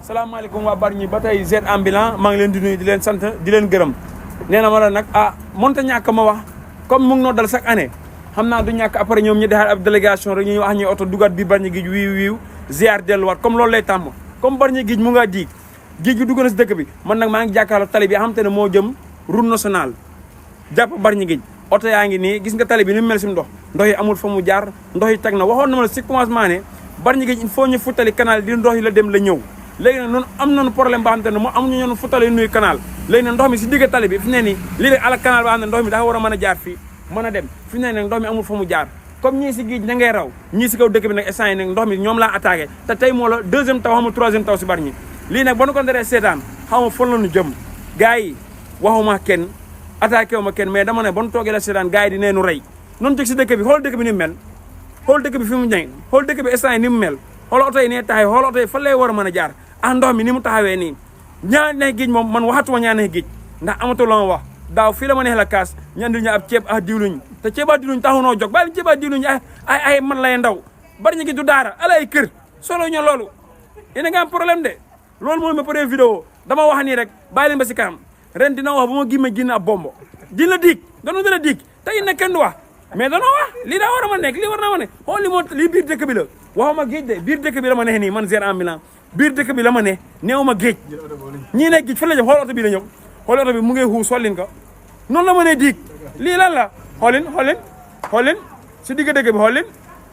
salaamaaleykum waa Bargny ba tey Z Ambulant maa ngi leen di nuyu di leen sant di leen gërëm nee na ma la nag mënta ñàkk ma wax comme mu ngi noo dal chaque année xam naa du ñàkk après ñoom ñu defar ab délégation rek ñu wax ñu oto dugaat bi Bargny Géej wiiw ziar delluwaat comme loolu lay tàmm comme Bargny Géej mu ngaa géej gi dugg na si dëkk bi man nag maa ngi jàkkaarloo tali bi xam te ne moo jëm route nationale jàpp Bargny Géej oto yaa ngi nii gis nga tali bi ni mu mel si ndox yi amul fa mu jaar ndox yi teg na waxoon na ma la si commencement ne Bargny Géej il faut ñu futtali canal di ndox yi la dem la ñëw léegi nag noonu am nañu problème boo xam te ne moo amuñu ñoonu futtali nuyu canal léegi nag ndox mi si digg tali bi fi ne nii lii rek ala canal boo xam ne ndox mi dafa war a mën a jaar fii mën a dem fi ne nag ndox mi amul fa mu jaar comme ñii si géej na ngay raw ñii si kaw dëkk bi nag instant yi nag ndox mi ñoom laa attaqué te tey moo la deuxième taw xama troisième taw si Bargny lii nag ba nu ko ndaree seetaan xaw ma fan la ñu jëm gars yi waxuma kenn attaqué wu ma kenn mais dama ne ba nu toogee la seetaan gars yi di neenu rey noonu jóg si dëkk bi xool dëkk bi ni mu mel xool dëkk bi fi mu ñëw xool dëkk bi instant yi ni mu mel xool oto yi nee taxaw xool oto yi fan lay war a mën a jaar ndox mi ni mu taxawee nii ñaa neex géej moom man waxatuma ñaa neex géej ndax amatul la ma wax daaw fii la ma neex la kaas ñu andil ñu ab ceeb diwluñ te ceeb diwluñ taxu noo jóg bàyyi ceeb diwluñ ay man lay ndaw Bargny Géej du daara ala ay kër solo ñoo loolu yéen a nga am problème de loolu mooy ma première vidéo dama wax nii rek bàyyi leen ba si kanam ren dina wax ba ma gimmee gin ab bombo din la diig danu dina diig tey nag kenn du wax mais danoo wax lii daa war a ma nekk lii war naa ma ne xool li moo lii biir dëkk bi la waxuma géej de biir dëkk bi la ma neex nii man Z Ambulant biir dëkk bi la ma ne néew ma géej ñii nekk géej fa la jëm xool oto bi la ñëw xool oto bi mu ngi xuus xollin ko noonu la ma ne diig lii lan la xoolin si digg dëkk bi xoolin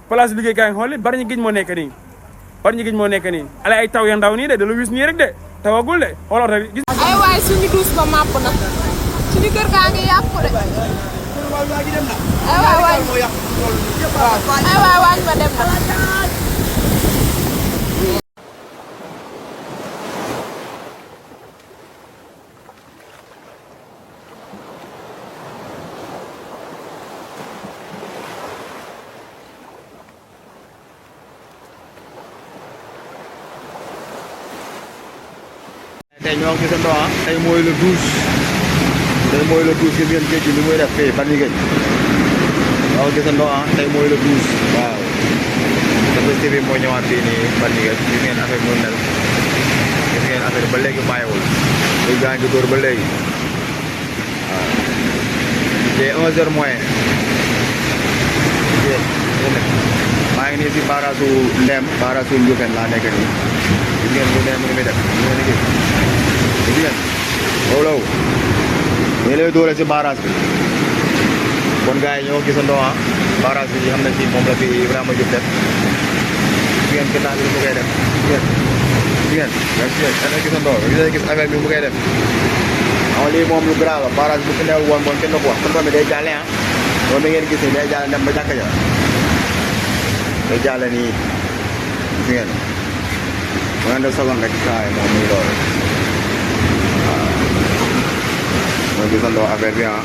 place liggéey kaay xoolin Bargny Géej moo nekk nii Bargny Géej moo nekk nii ala ay taw ya ndaw nii de da la wis nii rek de tawagul de xool oto bi gis ay waay suñu duus ba màpp na suñu kër gaa ngi yàqu de ay waay waañ ba dem na tey ñoo ngi gisandoo tey mooy le 12 gis ngeen géej gi li muy def fii Bargny Géej ñoo ngi gisandoo tey mooy le 12 waaw Tefess TV moo ñëwaat fii nii Bargny Géej gis ngeen affaire bi mel gis ngeen affaire ba léegi bàyyiwul léegi gaa ngi dóor ba léegi waaw c'est 11h moins maa ngi nii si barrage su Ndem barrage su Ndioufène laa nekk nii gis ngeen lu Ndem ni muy def gis ngeen loolu ñu lay doole si barrage bi kon gars yi ñoo gisandoo barrage bi xam ne fii moom la fi Ibrahima Diop def gis ngeen gannaaw bi mu koy def gis ngeen da gisandoo gis affaire bi mu koy def xam lii moom lu grave la barrage bu fi newul woon moom kenn du ko wax kon tamit day jàlle loolu da ngeen gis ni day jàlle dem ba jàkka ja day jàlle nii gis ngeen mu ngeen def seconde rek saa yi moom muy loolu waaw mooy gisandoo affaire bi waaw